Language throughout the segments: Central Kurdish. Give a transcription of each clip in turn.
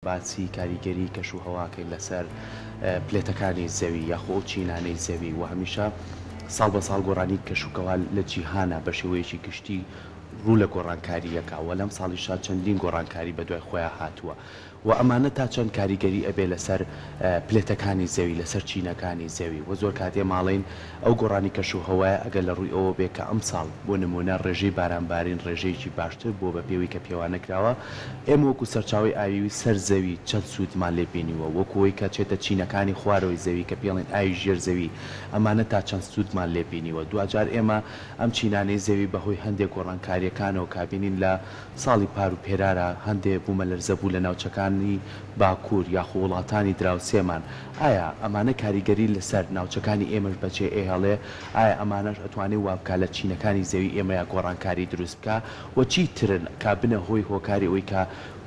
باسی کاریگەری کەش و هەواکەین لەسەر پلێتەکانی زەوی یاخۆ ئەو چینانەی زەوی و هەمیشە ساڵ بە ساڵ گۆڕانی کەش و کەوا لە جیهانا بە شێوەیەکی گشتی ڕوو لە گۆڕانکارییەکە و لەم ساڵیشا چەندین گۆڕانکاری بە دوای خۆیا هاتووە و ئەمانە تا چەند کاریگەری ئەبێ لەسەر پلێتەکانی زەوی لەسەر چینەکانی زەوی و زۆر کات ئێمە ئەڵێین ئەو گۆڕانی کەش و هەوایە ئەگەر لە ڕووی ئەوە بێ کە ئەمساڵ بۆ نموونە ڕێژەی باران بارین ڕێژەیەکی باشتر بووە بە پێوەی کە پێوانە کراوە ئێمە وەکو سەرچاوەی ئاوی سەر زەوی چەند سوودمان لێ بینیوە وەکو ئەوەی کە چێتە چینەکانی خوارەوەی زەوی کە پێڵێن ئاوی ژێر زەوی ئەمانە تا چەند سوودمان لێ بینیوە دواجار ئێمە ئەم چینانەی زەوی بە هۆی هەندێ گۆڕانکارییەکانەوە کە بینین لە ساڵی پار و پێرارا هەندێ بوومەلەرزە بوو لە ناوچەکانی باکوور یاخۆ وڵاتانی دراوسێمان، ئایا ئەمانە کاریگەری لەسەر ناوچەکانی ئێمەش بەجێ ئەهێڵێ؟ ئایا ئەمانەش ئەتوانێ وابکا لە چینەکانی زەوی ئێمەیا گۆڕانکاری دروست بکا؟ وە چی ترن کە بنە هۆی هۆکاری ئەوەی کە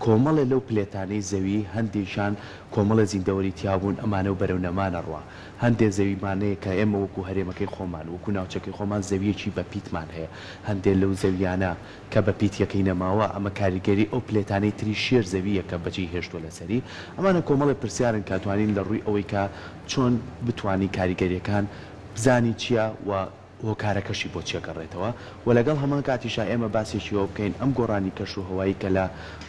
کۆمەڵێ لەو پلێتانەی زەوی هەندێکیان کۆمەڵێ زیندەوەری تیابوون ئەمانەو بەرەو نەمان ئەڕوا هەندێ زەویمان هەیە کە ئێمە وەکو هەرێمەکەی خۆمان وەکو ناوچەکەی خۆمان زەویەکی بەپیتمان هەیە هەندێ لەو زەویانە کە بە پیتیەکەی نەماوە، ئەمە کاریگەری ئەو پلێتانەی تری شێر زەوییە کە بەجێی هێشتوە لەسەری، ئەمانە کۆمەڵێ پرسیارن کە ئەتوانین لە ڕووی ئەوەی کە چۆن بتوانین کاریگەریەکان بزانین چیە و هۆکارەکەشی بۆ چیە گەڕێتەوە و لەگەڵ هەمان کاتیشا ئێمە باسێکی ئەوە بکەین ئەم گۆڕانی کەش و هەوایی کە لە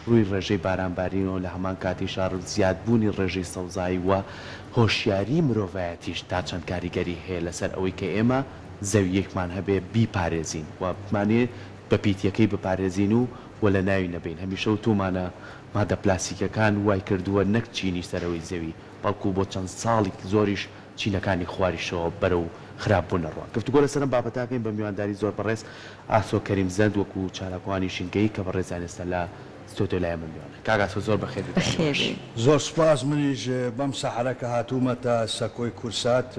ڕووی ڕێژەی باران بارینەوە لە هەمان کاتیشا زیادبوونی ڕێژەی سەوزایی و هۆشیاری مرۆڤایەتیش تا چەند کاریگەری هەیە لەسەر ئەوەی کە ئێمە زەوییەکمان هەبێ بیپارێزین و بمانەوێ بە پیتیەکەی بپارێزین و و لە ناوی نەبەین هەمیشە وتومانە مادە پلاستیکەکان وای کردووە نەک چینی سەرەوەی زەوی بەڵکو بۆ چەند ساڵیک زۆریش چینەکانی خواریشەوە بەرەو خراپ بوون ئەڕوا. گفتوگۆ لەسەر ئەم بابەتە ئەکەین بە میوانداری زۆر بەڕێز ئاسۆ کەریم زەند وەکو چالاکوانی ژینگەیی کە بەڕێزیان ئێستا لە ستۆدیۆ لای ئێمە میوانن. کاک ئاسۆ زۆر بەخێر بێی بەیانی باش. زۆر سوپاس منیش بەم سەحەرە کە هاتوومەتە سەکۆی کورسات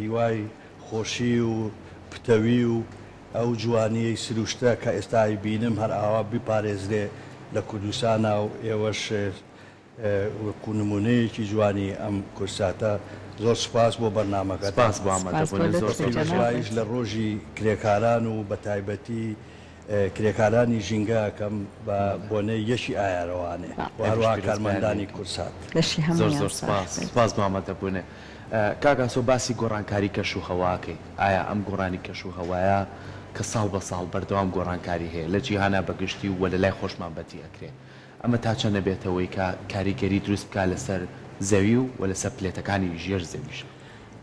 هیوای خۆشی و پتەوی و ئەو جوانیەی سروشتە کە ئێستا ئەیبینم هەر ئاوا بپارێزرێ لە کوردستانا و ئێوەش وەکو نمونەیەکی جوانی ئەم کورساتە زۆر سوپاس بۆ بەرنامەکەتان. سپاس بۆ ئامادەبونت زۆر زۆر پیرۆزباییش لە ڕۆژی کرێکاران و بەتایبەتی کرێکارانی ژینگە ئەکەم بە بۆنەی یەکی ئایارەوانێ و هەروەها کارمەندانی کوردسات. لەشی زۆر هەموویان زۆر ساغ سپاس بێت. سپاس بۆ ئامادەبونت. کاک ئاسۆ باسی گۆڕانکاری کەش و هەوا ئەکەین ئایا ئەم گۆڕانی کەش و هەوایە کە ساڵ بە ساڵ بەردەوام گۆڕانکاری هەیە لە جیهانا بە گشتی و لە لای خۆشمان بەدی ئەکرێ ئەمە تا چەند ئەبێتە وەی کە کاریگەری دروست بکا لەسەر زەوی و وە لەسەر پلێتەکانی ژێر زەویش؟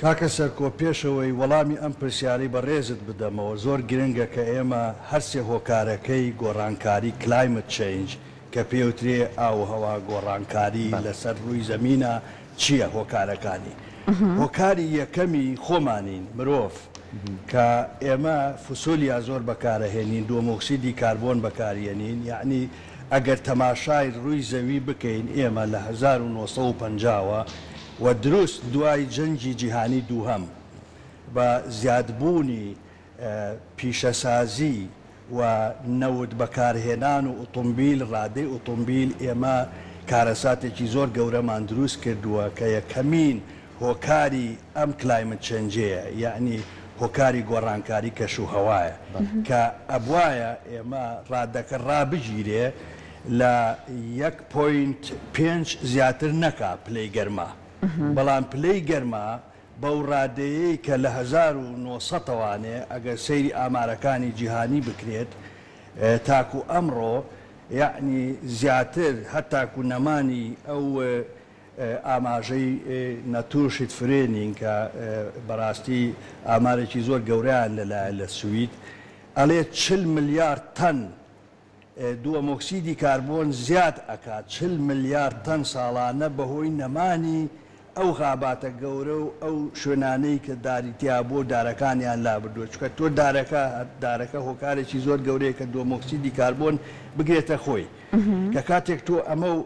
کاکە سەرکۆ پێشەوەی وەڵامی ئەم پرسیارەی بەڕێزت بدەمەوە زۆر گرنگە کە ئێمە هەرسێ هۆکارەکەی گۆڕانکاری Climate Change کە پێوترێ ئاووهەوا گۆڕانکاری لەسەر ڕووی زەمینە چیە هۆکارەکانی؟ هۆکاری یەکەمی خۆمانین، مرۆڤ، کە ئێمە فسۆلیا زۆر بەکارەهێنین، دووەمۆکسیدی کاربۆن بەکاریەنین، یەعنی ئەگەر تەماشای ڕووی زەوی بکەین ئێمە لە 1950 وە و دروست دوای جەنگی جیهانی دووهەم بە زیادبوونی پیشەسازی و نەوت بەکارهێنان و ئوتومبیل، ڕادەی ئوتومبیل، ئێمە کارەساتێکی زۆر گەورەمان دروست کردووە کە یەکەمین هۆکاری ئەم climate change ەیە یەعنی هۆکاری گۆڕانکاری کەش و هەوایە کە ئەبوایە ئێمە ڕادەکە ڕابگیرێ لە یەک point پێنج زیاتر نەکا پلەی گەرما بەڵام پلەی گەرما بەو ڕادەیەی کە لە 1900 ەوانێ ئەگەر سەیری ئامارەکانی جیهانی بکرێت تاکو ئەمڕۆ یەعنی زیاتر هەتاکو نەمانی ئەو ئاماژەی Naturskyddsföreningen کە بەڕاستی ئامارێکی زۆر گەورەیان لەلایە لە سوید ئەڵێ 40 ملیار تەن دووەمۆکسیدی کاربۆن زیاد ئەکات، 40 ملیار تەن ساڵانە بەهۆی نەمانی ئەو غاباتە گەورە و ئەو شوێنانەی کە داری تیا بووە و دارەکانیان لابردووە، چونکە تۆ دارەکە دارەکە هۆکارێکی زۆر گەورەیە کە دووەمۆکسیدی کاربۆن بگرێتە خۆی، کە کاتێک تۆ ئەمە و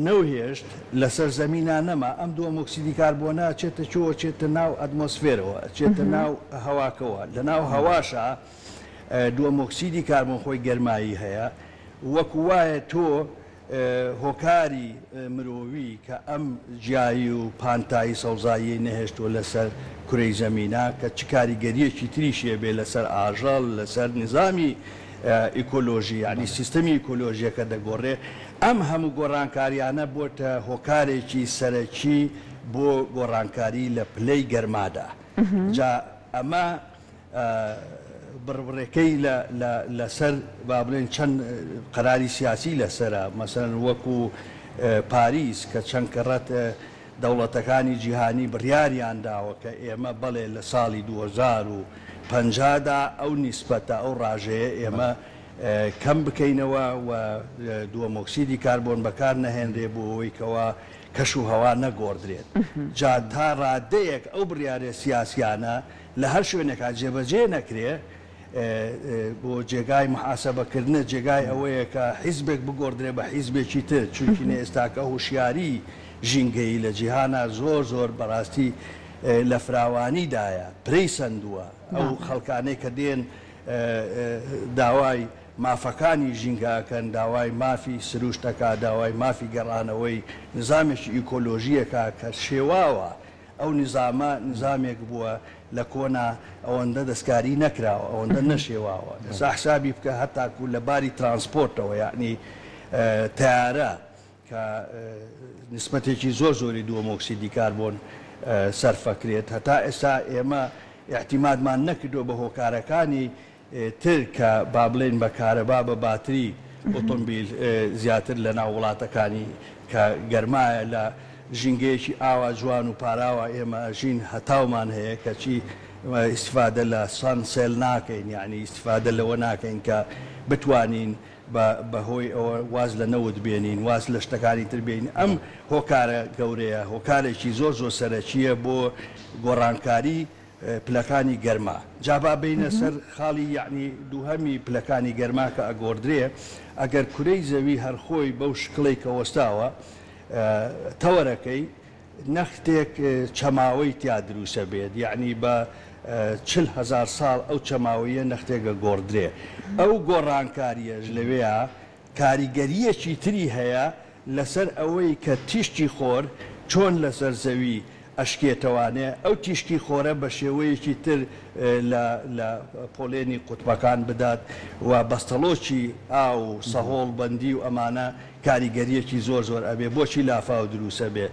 نەوهێشت لەسەر زەمینا نەما، ئەم دووەمۆکسیدی کاربۆنە ئەچێتە کوێوە؟ ئەچێتە ناو ئەتمۆسفێرەوە، ئەچێتە ناو هەواکەوە، لەناو هەواشا دووەمۆکسیدی کاربۆن خۆی گەرمایی هەیە، وەکو وایە تۆ هۆکاری مرۆوی کە ئەم جیایی و پانتایی سەوزاییەی نەهێشتووە لەسەر کورەی زەمینا کە چ کاریگەرییەکی تریشی ئەبێ لەسەر ئاژەڵ، لەسەر نیزامی. ئیکۆلۆژی یانی سیستەمی ئیکۆلۆژیەکە دەگۆڕێ ئەم هەموو گۆڕانکاریانە بۆتە هۆکارێکی سەرەکی بۆ گۆڕانکاری لە پلەی گەرمادا جا ئەمە بڕبڕێکەی لە لە لەسەر با بڵێن چەند قەراری سیاسی لەسەرە مەسەلەن وەکو پاریس کە چەند کەڕەت دەوڵەتەکانی جیهانی بڕیاریان داوە کە ئێمە بەڵێ لە ساڵی 2050 دا ئەو نیسبەتە ئەو ڕاژەیە ئێمە کەم بکەینەوە و دووەمۆکسیدی کاربۆن بەکار نەهێنرێ بۆ ئەوەی کەوا کەش و هەوا نەگۆڕدرێت جا تا ڕادەیەک ئەو بڕیارە سیاسیانە لە هەر شوێنێکا جێبەجێ نەکرێ بۆ جێگای محاسەبە کردنە جێگای ئەوەیە کە حیزبێک بگۆڕدرێ بە حیزبێکی تر چونکینە ئێستاکە هۆشیاری ژینگەیی لە جیهانا زۆر زۆر بەڕاستی لە فراوانی دایە پرەی سەندووە ئەو خەڵکانەی کە دێن داوای مافەکانی ژینگە ئەکەن داوای مافی سروشت ئەکا داوای مافی گەڕانەوەی نزامێکی ئیکۆلۆژی ئەکا کە شێواوە ئەو نیزامە نیزامێک بووە لە کۆنا ئەوەندە دەستکاری نەکراوە، ئەوەندە نەشێواوە. ئێستا حسابی بکە هەتاکوو لە باری ترانسپۆرتەوە یەعنی تەیارە کە نیسبەتێکی زۆر زۆری دووەمۆکسیدی کاربۆن سەرف ئەکرێت هەتا ئێستا ئێمە ئیعتیمادمان نەکردووە بە هۆکارەکانی تر کە با بڵێین بە کارەبا بە باتری ئۆتۆمبیل زیاتر لە ناو وڵاتەکانی کە گەرمایە لە ژینگەیەکی ئاوا جوان و پاراوە ئێمە ئەژین هەتاومان هەیە کەچی ئیستفادە لە sun cell ناکەین یانی ئیستفادە لەوە ناکەین کە بتوانین بە بە هۆی ئەوە واز لە نەوت بێنین واز لە شتەکانی تر بێنین ئەم هۆکارە گەورەیە هۆکارێکی زۆر زۆر سەرەکییە بۆ گۆڕانکاری پلەکانی گەرما. جا با بێینە سەر خاڵی یەعنی دووهەمی پلەکانی گەرما کە ئەگۆڕدرێ، ئەگەر کورەی زەوی هەر خۆی بەو شکڵەی کە وەستاوە تەوەرەکەی نەختێک چەماوەی تیا دروسە بێت یەعنی بە 40 هەزار ساڵ ئەو چەماوەیە نەختێک ئەگۆڕدرێ ئەو گۆڕانکاریەش لەوێیا کاریگەرییەکی تری هەیە لەسەر ئەوەی کە تیشکی خۆر چۆن لەسەر زەوی ئەشکێتەوانێ، ئەو تیشکی خۆرە بە شێوەیەکی تر لە لە پۆلێنی قوتبەکان بدات و بەستەڵۆکی ئاو و سەهۆڵ بەندی و ئەمانە کاریگەرییەکی زۆر زۆر ئەبێ. بۆچی لافاو دروست ئەبێ؟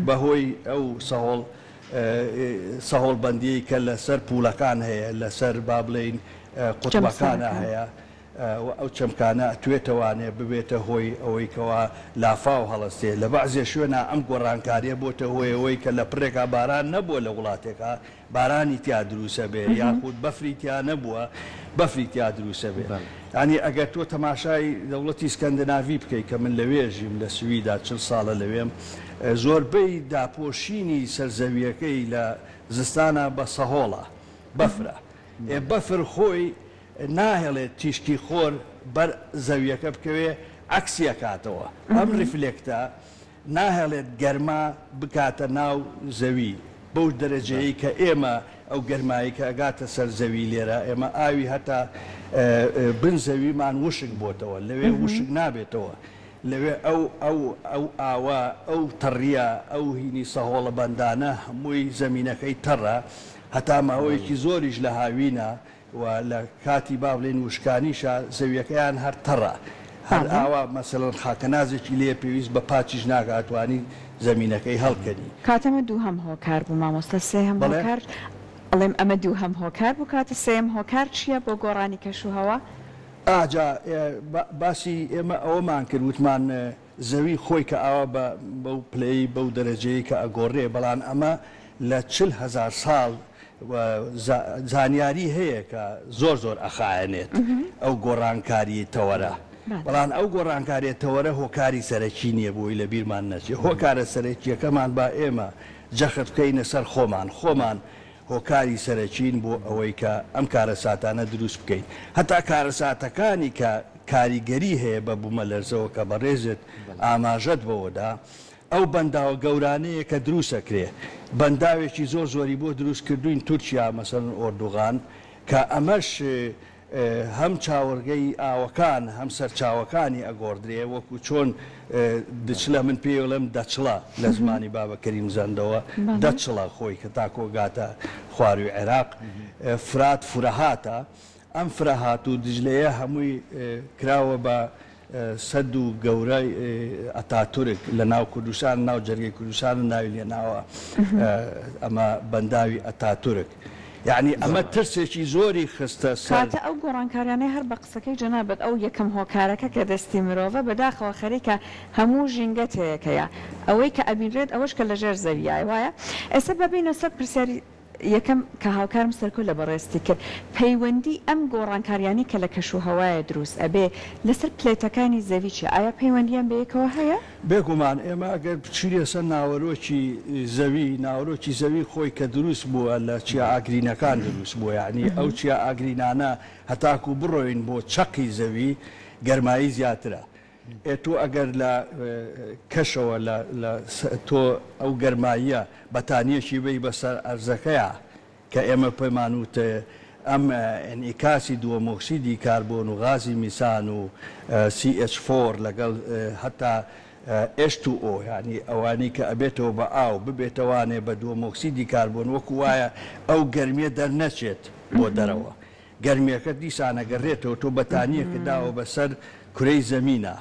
بە هۆی ئەو سەهۆڵ سەهۆڵ بەندییەی کە لەسەر پوڵەکان هەیە، لەسەر با بڵێین قوتبەکانا هەیە. و ئەو چەمکانە ئەتوێتەوانێ ببێتە هۆی ئەوەی کەوا لافاو هەڵەستێ. لە بەعزێ شوێنا ئەم گۆڕانکاریە بۆتە هۆی ئەوەی کە لە پڕێکا باران نەبووە لە وڵاتێکا بارانی تیا دروسەبێ یاخود بەفری تیا نەبووە بەفری تیا دروسەبێ. یانی ئەگەر تۆ تەماشای دەوڵەتی سکەندناڤی بکەی کە من لەوێ ژیم لە سویدا 40 ساڵە لەوێم زۆربەی داپۆشینی سەر زەویەکەی لە زستانا بە سەهۆڵە بەفرە. ئێ بەفر خۆی ناهێڵێت تیشکی خۆر بەر زەویەکە بکەوێت عەکسی ئەکاتەوە ئەم reflect ە ناهێڵێت گەرما بکاتە ناو زەوی بەو دەرەجەیەی کە ئێمە ئەو گەرمایی کە ئەگاتە سەر زەوی لێرە ئێمە ئاوی هەتا بن زەویمان وشک بۆتەوە لەوێ وشک نابێتەوە لەوێ ئەو ئەو ئەو ئاوە ئەو تەڕیە ئەو هینی سەهۆڵە بەندانە هەمووی زەمینەکەی تەڕە هەتا ماوەیەکی زۆریش لە هاوینە و لە کاتی با بڵێین وشکانیشا زەویەکەیان هەر تەڕە هەر ئاوا مەسەلەن خاکەنازێکی لێیە پێویست بە پاچیش ناکا ئەتوانی زەمینەکەی هەڵکەنی. کاتە ئەمە دووهەم هۆکار بوو مامۆستا سێهەم بەڵێ. هۆکار ئەڵێم ئەمە دووهەم هۆکار بوو کاتە سێیەم هۆکار چییە بۆ گۆڕانی کەش و هەوا؟ ئا جا باسی ئێمە ئەوەمان کرد وتمان زەوی خۆی کە ئاوا بە بەو پلەی بەو دەرەجەیەی کە ئەگۆڕێ بەڵام ئەمە لە 40 هەزار ساڵ و زانیاری هەیە کە زۆر زۆر ئەخایەنێت ئەو گۆڕانکاریی تەوەرە بەڵام ئەو گۆڕانکاریە تەوەرە هۆکاری سەرەکی نییە بۆی لە بیرمان نەچێ هۆکارە سەرەکیەکەمان با ئێمە جەخت بکەینە سەر خۆمان خۆمان هۆکاری سەرەکین بۆ ئەوەی کە ئەم کارەساتانە دروست بکەین هەتا کارەساتەکانی کە کاریگەری هەیە بە بومەلەرزەوە کە بەڕێزت ئاماژەت بەوەدا ئەو بەنداوە گەورانەیە کە دروست ئەکرێ بەنداوێکی زۆر زۆری بۆ دروست کردوین تورکیا مەسەلەن ئۆردوغان کە ئەمەش هەم چاوەڕگەی ئاوەکان هەم سەرچاوەکانی ئەگۆڕدرێ وەکو چۆن دچلە من پێی ئەڵێم دەچڵە لە زمانی بابە کەریم زەندەوە دەچڵە خۆی کە تاکۆ گاتە خواروی عێراق فرات فورەهاتە. ئەم فرەهات و دجلەیە هەمووی کراوە بە سەد و گەورەی ئەتاتورک لە ناو کوردستان ناو جەرگەی کوردستان ناوی لێناوە ئەمە بەنداوی ئەتاتورک یعنی ئەمە ترسێکی زۆری خستە سەر. کەواتە ئەو گۆڕانکاریانەی هەر بە قسەکەی جەنابت ئەو یەکەم هۆکارەکە کە دەستی مرۆڤە بەداخەوە خەریکە هەموو ژینگە تێیەکەیە ئەوەی کە ئەبینرێت ئەوەش کە لەژێر زەویایە وایە ئێستا با بێینە سەر پرسیاری یەکەم کە هاوکارم سەرکۆ لە بەڕێزتی کرد، پەیوەندی ئەم گۆڕانکاریانەی کە لە کەش و هەوایە دروست ئەبێ لەسەر پلێتەکانی زەوی چیە؟ ئایا پەیوەندیان بەیەکەوە هەیە؟ بێگومان، ئێمە ئەگەر بچینە سەر ناوەرۆکی زەوی، ناوەرۆکی زەوی خۆی کە دروست بووە لە چیا ئاگرینەکان دروست بووە، یەعنی ئەو چیا ئاگرینانە هەتاکوو بڕۆین بۆ چەقی زەوی گەرمایی زیاترە، ئێ تۆ ئەگەر لە کەشەوە لە لە تۆ ئەو گەرماییە بەتانیەکی بەی بەسەر ئەرزەکەیا کە ئێمە پێمان وت ئەم ئینعیکاسی دووەمۆکسیدی کاربۆن و غازی میسان و سی ئێچ فۆر لەگەڵ هەتا ئێچ تو ئۆ یانی ئەوانەی کە ئەبێتەوە بە ئاو ببێتەوانێ بە دووەمۆکسیدی کاربۆن وەکو وایە ئەو گەرمیە دەرنەچێت بۆ دەرەوە گەرمیەکە دیسان ئەگەرێتەوە تۆ بەتانیەکت داوە بەسەر کورەی زەمینا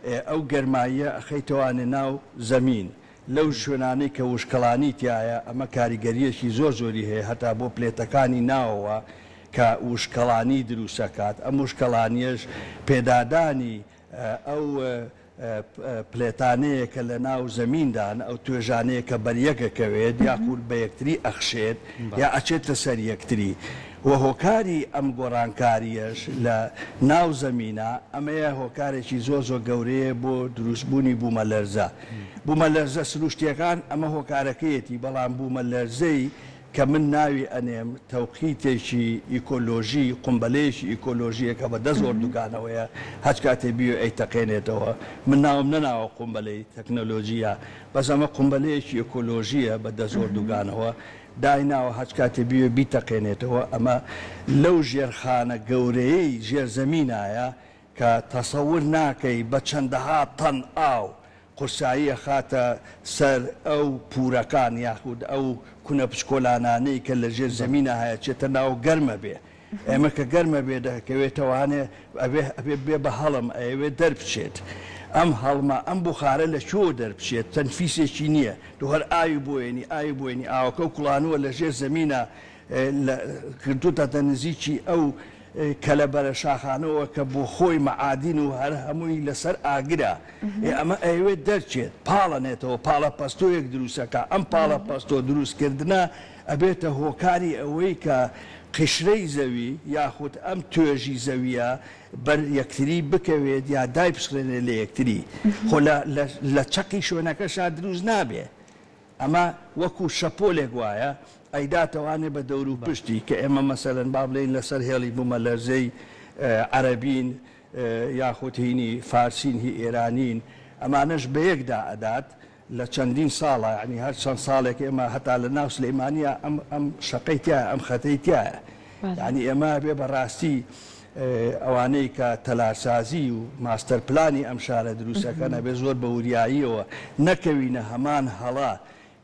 ئێ ئەو گەرماییە ئەخەیتەوانێ ناو زەمین لەو شوێنانەی کە وشکەڵانی تیایە ئەمە کاریگەریەکی زۆر زۆری هەیە هەتا بۆ پلێتەکانی ناوەوە کە وشکەڵانی دروسەکات ئەم وشکەڵانیەش پێدادانی ئەو پلێتانەیە کە لە ناو زەمیندان، ئەو توێژانەیە کە بەریەک ئەکەوێت یاخود بە یەکتری ئەخشێت یا ئەچێتە سەر یەکتری و هۆکاری ئەم گۆڕانکارییەش لە ناو زەمینا ئەمەیە هۆکارێکی زۆر زۆر گەورەیە بۆ دروستبوونی بوومەلەرزە. بوومەلەرزە سروشتییەکان ئەمە هۆکارەکەیەتی بەڵام بوومەلەرزەی کە من ناوی ئەنێم تەوقیتێکی ئیکۆلۆژی، قومبەلەیەکی ئیکۆلۆژییە کە بە دەست ئۆردوگانەوەیە، هەچ کاتێ بیەوێ ئەیتەقێنێتەوە. من ناوم نەناوە قومبەلەی تەکنەلۆژییە، بەس ئەمە قومبەلەیەکی ئیکۆلۆژییە بە دەست ئۆردوگانەوە دایناوە، هەچ کاتێ بیەوێ بیتەقێنێتەوە. ئەمە لەو ژێرخانە گەورەیەی ژێر زەمینایە کە تەسەور ناکەی بە چەندەها تەن ئاو قورسایی ئەخاتە سەر ئەو پورەکان یاخود ئەو کونە بچکۆلانانەی کە لە ژێر زەمینا هەیە چێتە ناو گەرمە بێ ئێمە کە گەرمە بێ دەکەوێتەوە هەنێ ئەبێ ئەبێ بێ بە هەڵم ئەیەوێ دەربچێت ئەم هەڵمە ئەم بوخارە لە کوێوە دەربچێت تەنفیسێکی نییە تۆ هەر ئاوی بۆیەنی ئاوی بۆیەنی ئاوەکە و کوڵانووە لە ژێر زەمینا لە کردوتەتە نزیکی ئەو کەلەبەرە شاخانەوە کە بۆ خۆی مەعادین و هەر هەمووی لەسەر ئاگرە، ئێ ئەمە ئەیەوێت دەرچێت، پاڵەنێتەوە، پاڵە پەستۆیەک دروستەکا، ئەم پاڵە پەستۆ دروستکردنە ئەبێتە هۆکاری ئەوەی کە قیشرەی زەوی یاخود ئەم توێژی زەویە بەر یەکتری بکەوێت یا دایپچڕێنێت لە یەکتری، خۆ لە لە چەقی شوێنەکەشا دروست نابێ. ئەمە وەکو شەپۆلێک وایە ئەیداتەوانێ بە دەورو پشتی کە ئێمە مەسەلەن با بڵێین لەسەر هێڵی بومەلەرزەی عەرەبین یاخود هینی فارسین هی ئێرانین ئەمانەش بەیەکدا ئەدات لە چەندین ساڵە یانی هەر چەند ساڵێک ئێمە هەتا لە ناو سلەیمانیا ئەم ئەم شەقەی تیایە ئەم خەتەی تیایە یانی ئێمە ئەبێ بە ڕاستی ئەوانەی کە تەلارسازی و ماستەر پلانی ئەم شارە دروست ئەکەن ئەبێ زۆر بە وریاییەوە نەکەوینە هەمان هەڵە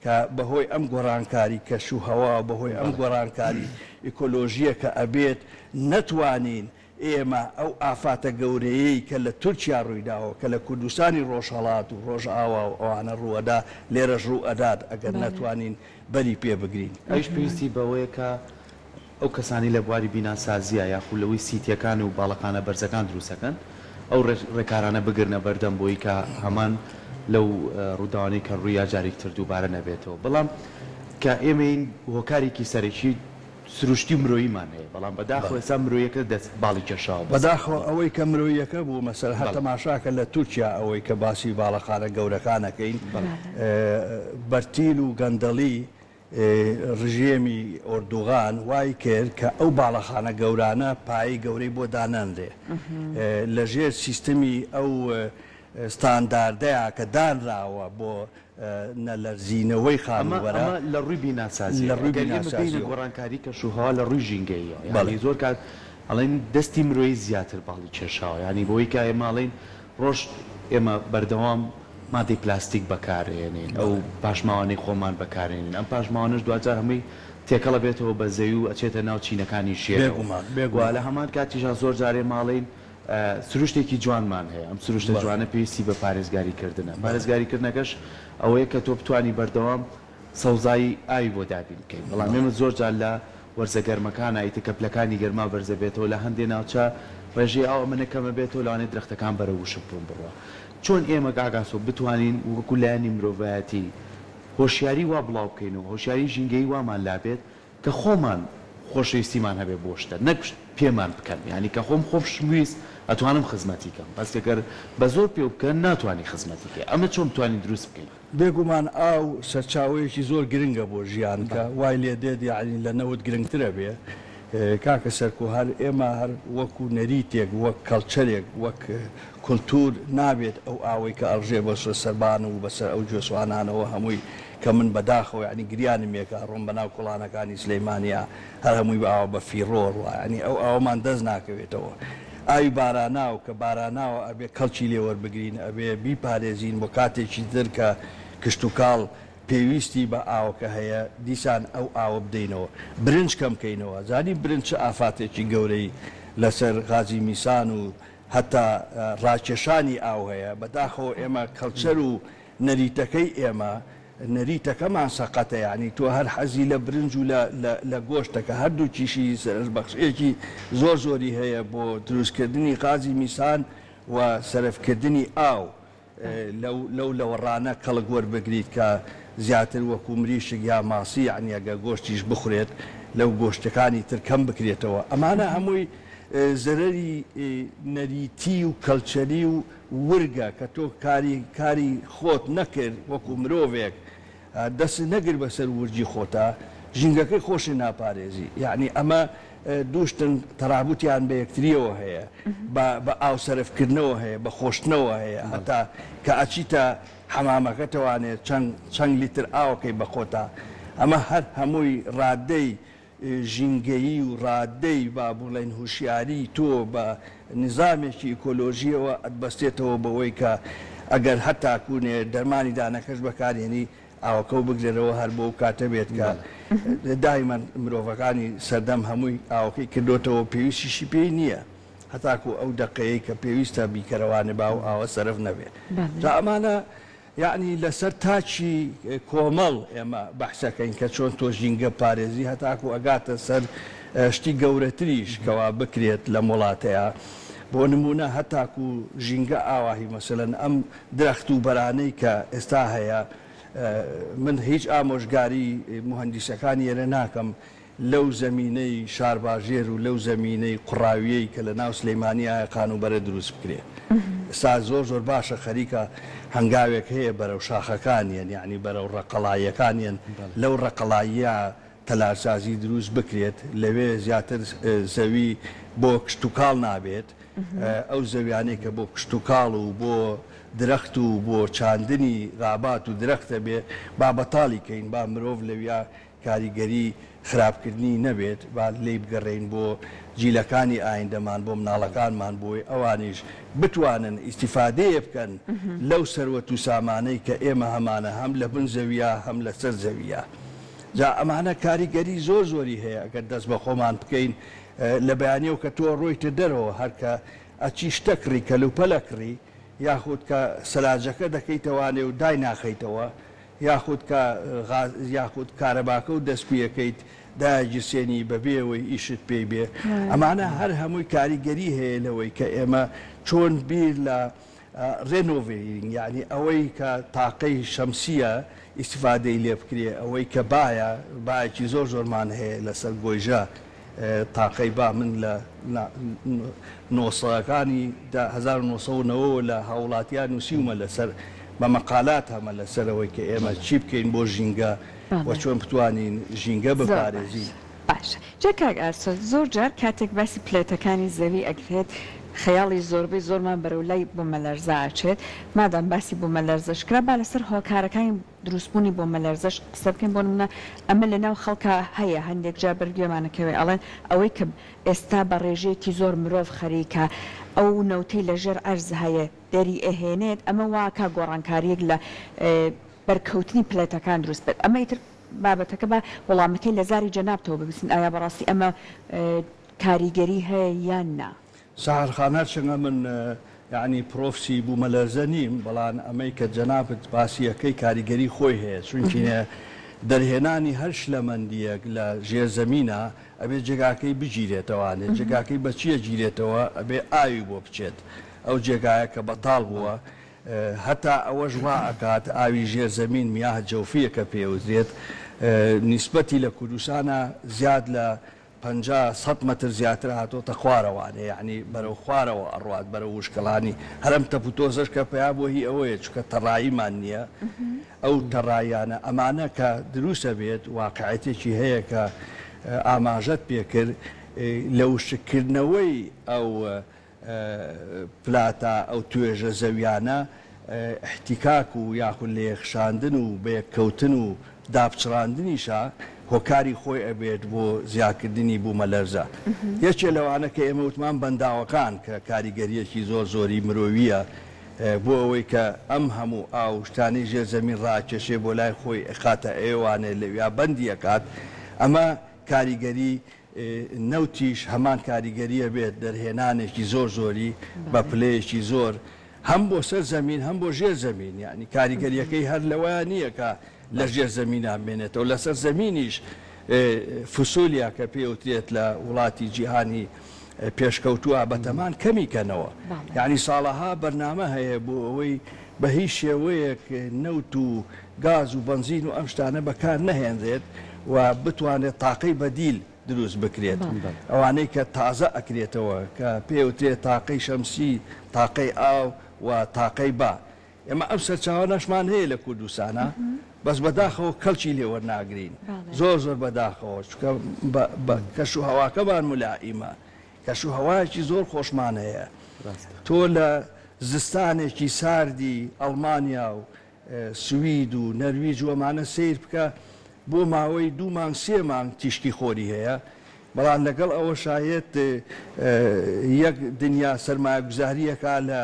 کە بەهۆی ئەم گۆڕانکاری کەش و هەوا و بەهۆی ئەم گۆڕانکاری ئیکۆلۆژییە کە ئەبێت نەتوانین ئێمە ئەو ئافاتە گەورەیەی کە لە تورکیا ڕوویداوە کە لە کوردستانی ڕۆژهەڵات و ڕۆژئاوا و ئەوانە ڕووئەدا لێرەش ڕووئەدات ئەگەر نەتوانین بەری پێ بگرین. ئەویش پێویستی بەوەیە کە ئەو کەسانەی لە بواری بیناسازییە یاخو لەوەی سیتیەکان و باڵەخانە بەرزەکان دروست ئەکەن ئەو ڕێکارانە بگرنە بەردەم بۆی کە هەمان لەو ڕووداوانەی کە ڕوویا جارێکی تر دووبارە نەبێتەوە بەڵام کە ئێمەین هۆکارێکی سەرەکی سروشتی و مرۆییمان هەیە بەڵام بەداخەوە ئێستا مرۆیەکە دەست باڵی کێشاوە بەسەر بەداخەوە ئەوەی کە مرۆیەکە بوو مەسەلەن هەر تەماشاکە لە تورکیا ئەوەی کە باسی باڵەخانە گەورەکان ئەکەین بەرتیل و گەندەڵی ڕژێمی ئۆردوغان وای کرد کە ئەو باڵەخانە گەورانە پایەی گەورەی بۆ دانەنرێ لە ژێر سیستمی ئەو ستانداردەیا کە دانراوە بۆ نەلەرزینەوەی خانووبەرە. ئەمە لە ڕووی بیناسازییەوە. لە ڕووی ئەگەر ئێمە بێینە بیناسازییەوە. گۆڕانکاری کەشوهەوا لە ڕووی ژینگەییەوە، بەڵێ. یانی زۆر کات ئەڵێن دەستی مرۆیی زیاتر باڵی کێشاوە، یانی بەوەی کە ئێمە ئەڵێین ڕۆژ ئێمە بەردەوام مادەی پلاستیک بەکارئێنین، ئەو پاشماوانەی خۆمان بەکارێنین، ئەم پاشماوانەش دواجار هەمووی. تێکەڵ ئەبێتەوە بە زەوی و ئەچێتە ناو چینەکانی ژێرەوە بێگومان و بێگومان. لە هەمان کاتیشا زۆر جارێ ماڵین سروشتێکی جوانمان هەیە ئەم سروشتە بەڵێ. جوانە پێویستی بە پارێزگاری کردنە بەڵێ. پارێزگاری کردنەکەش ئەوەیە کە تۆ بتوانی بەردەوام سەوزایی ئاوی بۆ دابین بکەین بەڵام بەڵێ. ئێمە زۆر جار لە وەرزە گەرمەکانا ئیتر کە پلەکانی گەرما بەرزەبێتەوە لە هەندێ ناوچە ڕێژەی ئاو ئەمەنە کەمەبێتەوە لەوانەیە درەختەکان بەرەو وشک بوون بڕوا چۆن ئێمە کاک ئاسۆ بتوانین وەکو لایەنی مرۆڤایەتی هۆشیاری وا بڵاو بکەینەوە هۆشیاری ژینگەیی وامان لابێت کە خۆمان خۆشەویستیمان هەبێت بۆ شتە نەک پێمان بکەن یانی کە خۆم خۆشم ویست ئەتوانم خزمەتی کەم بەس گەر بە زۆر پێو بکەن ناتوانی خزمەتی کەی ئەمە چۆن بتوانین دروست بکەین؟ بێگومان ئاو سەرچاوەیەکی زۆر گرنگە بۆ ژیان کە وای لێ دێت یەعنی لە نەوت گرنگترە بێ کاکە سەرکۆ هەر ئێمە هەر وەکو نەریتێک وەک کەڵچەرێک وەک کولتور نابێت ئەو ئاوەی کە ئەڕژێ بەسەر سەربان و بەسەر ئەو گوێسوانانەوە هەمووی کە من بەداخەوە یەعنی گریانم یەکە ئەڕۆم بەناو کوڵانەکانی سلەیمانیا هەر هەمووی بە ئاوە بە فیڕۆ ڕوا یەعنی ئەو ئاوەمان دەست ناکەوێتەوە ئاوی باراناو کە باراناوە ئەبێ کەڵکی لێ وەربگرین ئەبێ بیپارێزین بۆ کاتێکی تر کە کشتوکاڵ پێویستی بە ئاوەکە هەیە دیسان ئەو ئاوە بدەینەوە برنج کەم کەینەوە زانی برنج چ ئافاتێکی گەورەی لەسەر غازی میسان و هەتا ڕاکێشانی ئاو هەیە بەداخەوە ئێمە کەڵچەر و نەریتەکەی ئێمە نەریتەکەمان سەقەتە یانی تۆ هەر حەزی لە برنج و لە لە لە گۆشتە کە هەردووکیشی سەرنجبەخشیەکی زۆر زۆری هەیە بۆ دروستکردنی غازی میسان و سەرفکردنی ئاو لەو لەو لەوەڕانە کەڵک وەربگریت کە زیاتر وەکو مریشک یا ماسی یەعنی ئەگەر گۆشتیش بخورێت لەو گۆشتەکانی تر کەم بکرێتەوە ئەمانە هەمووی زەرەری نەریتی و کەلچەری و ورگە کە تۆ کاری کاری خۆت نەکرد وەکو مرۆڤێک دەست نەگرت بەسەر ورگی خۆتا ژینگەکەی خۆشت ناپارێزی یەعنی ئەمە دووشتن تەرابوتیان بە یەکتریەوە هەیە بە بە ئاو سەرف کردنەوە هەیە بە خۆشتنەوە هەیە هەتا کە ئەچیتە حەمامەکەتەوانێ چەند چەند لیتر ئاوەکەی بە خۆتا ئەمە هەر هەمووی ڕادەی ژینگەیی و ڕادەی با بڵێین هوشیاری تۆ بە نیزامێکی ئیکۆلۆژییەوە ئەتبەستێتەوە بەوەی کە ئەگەر هەتا کوونێ دەرمانی دانەکەش بەکارهێنی ئاوەکەو بگرەرەوە هەر بۆ ئەو کاتە بێت کە دایمەن مرۆڤەکانی سەردەم هەمووی ئاوەکەی کردۆتەوە پێویستیشی پێی نییە هەتاکوو ئەو دەقەیەی کە پێویستە بیکەرەوانێ با ئەو ئاوە سەرف نەبێ جا ئەمانە یەعنی لەسەر تاکی کۆمەڵ ئێمە بەحسەکەین کە چۆن تۆ ژینگە پارێزی هەتاکو ئەگاتە سەر شتی گەورەتریش کەوا بکرێت لەم وڵاتەیا بۆ نمونە هەتاکو ژینگە ئاواهی مەسەلەن ئەم درەخت و بەرانەی کە ئێستا هەیە من هیچ ئامۆژگاری موهەندیسەکانی ئێرە ناکەم لەو زەمینەی شارباژێر و لەو زەمینەی قوڕاویەی کە لە ناو سلیمانیایە خانووبەرە دروست بکرێ. ئێستا زۆر زۆر باشە خەریکە هەنگاوێک هەیە بەرەو شاخەکان یەن یەعنی بەرەو ڕەقەڵاییەکان یەن لەو ڕەقەڵاییە تەلارسازی دروست بکرێت لەوێ زیاتر زەوی بۆ کشتوکاڵ نابێت ئەو زەویانەی کە بۆ کشتوکاڵ و بۆ درەخت و بۆ چاندنی غابات و درەختە بێ با بەتاڵی کەین با مرۆڤ لەویا کاریگەری خراپکردنی نەبێت، با لێی بگەڕێین بۆ جیلەکانی ئایندەمان، بۆ مناڵەکانمان، بۆی ئەوانیش بتوانن ئیستیفادەیە بکەن لەو سەروەت و سامانەی کە ئێمە هەمانە هەم لە بن زەویە هەم لە سەر زەویە. جا ئەمانە کاریگەری زۆر زۆری هەیە ئەگەر دەست بە خۆمان بکەین لە بەیانیەوە کە تۆ ڕۆیتە دەرەوە هەر کە ئەچی شتە کڕی کەلوپەلە کڕی یاخود کە سەلاجەکە دەکەیتەوانێ و دایناخەیتەوە یاخود کە غاز یاخود کارەباکە و دەست پێکەیت دایگیرسێنی بەبێ ئەوەی ئیشت پێی بێ ئەمانە هەر هەمووی کاریگەری هەیە لەوەی کە ئێمە چۆن بیر لە renovating یعنی ئەوەی کە تاقەی شەمسیە ئیستیفادەی لێ بکرێ ئەوەی کە بایە بایەکی زۆر زۆرمان هەیە لەسەر گۆیژە تاقەی با من لە نۆسەکانی 1990 لە هاوڵاتیان نووسیومە لەسەر بە مەقالات هەمە لەسەر ئەوەی کە ئێمە چی بکەین بۆ ژینگە و چۆن بتوانین ژینگە بپارێزین. باشە جا کاک ئاسۆ زۆر جار کاتێک باسی پلێتەکانی زەوی ئەکرێت خەیاڵی زۆربەی زۆرمان بەرەو لای بومەلەرزە ئەچێت مادام باسی بومەلەرزەش کرا با لەسەر هۆکارەکانی دروستبوونی بومەلەرزەش قسە بکەین بۆ نمونە ئەمە لەناو خەڵکا هەیە هەندێک جار بەر گوێمان ئەکەوێ ئەڵێن ئەوەی کە ئێستا بە ڕێژەیەکی زۆر مرۆڤ خەریکە ئەو نەوتەی لەژێر عەرز هەیە دەری ئەهێنێت ئەمە وا ئەکا گۆڕانکاریەک لە بەرکەوتنی پلێتەکان دروست بێت ئەمە ئیتر. بابەتەکە با وەڵامەکەی لە زاری جەنابتەوە ببیستین ئایا بەڕاستی ئەمە کاریگەری هەیە یان نا؟ سەحەر خان هەرچەند ئەمن یەعنی پرۆفسی بوومەلەرزە نیم بەڵان ئەمەی کە جەنابت باسی ئەکەی کاریگەری خۆی هەیە چونکینە دەرهێنانی هەر شلەمەندیەک لە ژێر زەمینا ئەبێ جێگاکەی بگیرێتەوانێ جێگاکەی بە چی ئەگیرێتەوە ئەبێ ئاوی بۆ بچێت ئەو جێگایە کە بەتاڵ بووە هەتا ئەوەش وا ئەکات ئاوی ژێر زەمین میاه جوفیە کە پێ ئەوترێت نیسبەتی لە کوردستانا زیاد لە 50 سەد مەتر زیاتر هاتۆتە خوارەوانێ یەعنی بەرەو خوارەوە ئەڕوات بەرەو وشکەڵانی هەر ئەم تەپ و تۆزەش کە پەیا بووە هی ئەوەیە چونکە تەڕاییمان نییە ئەو تەڕاییانە ئەمانە کە دروست ئەبێت واقعیەتێکی هەیە کە ئاماژەت پێ کرد لە وشککردنەوەی ئەو پلاتە ئەو توێژە زەویانە ئیحتیکاک و یاخود لەیەکخشاندن و بەیەککەوتن و داپچڕاندنیشە هۆکاری خۆی ئەبێت بۆ زیاکردنی بوومەلەرزە. یەکێ لەوانە کە ئێمە وتمان بەنداوەکان کە کاریگەرییەکی زۆر زۆری مرۆییە بۆ ئەوەی کە ئەم هەموو ئاو و شتانەی ژێر زەمین ڕاکێشێ بۆ لای خۆی ئەخاتە ئەوێوانێ لەویا بەندی ئەکات ئەمە کاریگەری نەوتیش هەمان کاریگەری ئەبێت دەرهێنانێکی زۆر زۆری بە پلەیەکی زۆر هەم بۆ سەر زەمین هەم بۆ ژێر زەمین یانی کاریگەریەکەی هەر لەوەیا نییە کە لە ژێر زەمینا بمێنێتەوە لەسەر زەمینیش فسۆلیا کە پێ وترێت لە وڵاتی جیهانی پێشکەوتووە بەتەمان کەمی کەنەوە یانی ساڵەها بەرنامە هەیە بۆ ئەوەی بە هیچ شێوەیەک نەوت و گاز و بەنزین و ئەم شتانە بەکار نەهێنرێت و بتوانرێت تاقەی بەدیل دروست بکرێت ئەوانەی کە تازە ئەکرێتەوە کە پێ وترێت تاقەی شەمسی، تاقەی ئاو و تاقەی با. ئێمە ئەم سەرچاوانەشمان هەیە لە کوردستانا بەس بەداخەوە کەڵکی لێ وەرناگرین زۆر زۆر بەداخەوە چونکە بە کەش و هەواکەمان مولائیمە کەش و هەوایەکی زۆر خۆشمان هەیە تۆ لە زستانێکی ساردی ئەڵمانیا و سوید و نەرویج و ئەمانە سەیر بکە بۆ ماوەی دوو مانگ سێ مانگ تیشکی خۆری هەیە بەڵام لەگەڵ ئەوەشا یەت یەک دنیا سەرمایەگوزاری ئەکا لە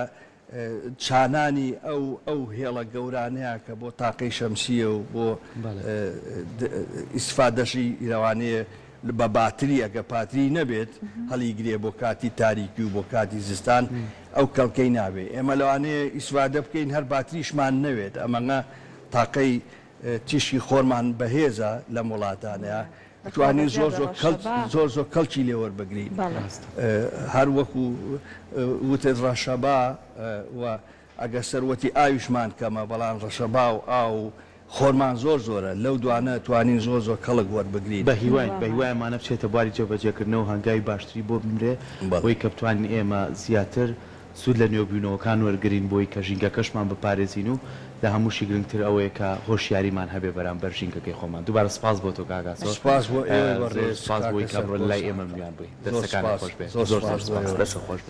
چانانی ئەو ئەو هێڵە گەورانەیە کە بۆ تاقەی شەمسیە و بۆ ئیسفادەشی لەوانەیە بە باتری ئەگە پاتری نەبێت هەڵیگرێ بۆ کاتی تاریکی و بۆ کاتی زستان ئەو کەڵکەی نابێ ئێمە لەوانەیە ئیسفادە بکەین هەر باتریشمان نەوێت ئەمەنە تاقەی تیشکی خۆرمان بەهێزە لەم وڵاتانەیا ئەتوانین زۆر زۆر کەڵک زۆر زۆر کەڵکی لێ وەربگرین هەر وەکو وتت ڕەشەبا و ئەگەر سەروەتی ئاویشمان کەمە بەڵام ڕەشەبا و ئاو و خۆرمان زۆر زۆرە لەو دوانە توانین زۆر زۆر کەڵک وەربگرین. بەهیواین بەهیوای ئەمانە بچێتە بواری جێبەجێکردنەوە هەنگاوی باشتری بۆ بنرێ بۆی کە بتوانین ئێمە زیاتر سوود لە نوێبوونەوەکان وەرگرین بۆی کە ژینگەکەشمان بپارێزین و لە هەمووشی گرنگتر ئەوەیە کە هۆشیاریمان هەبێ بەرامبەر ژینگەکەی خۆمان. دووبارە سپاس بۆ تۆ کاک ئاسۆ. سپاس بۆ ئێوەی زۆر بەڕێز سپاس کاکە بۆی کە ئەمڕۆ سەرکۆ لای ئێمە ساقە. میوان بووی. زۆر دەستەکانت سپاس خۆش بێ. زۆر زۆر زۆر سپاس بۆ سپاس. ئێوەش. دەستت خۆش بێ.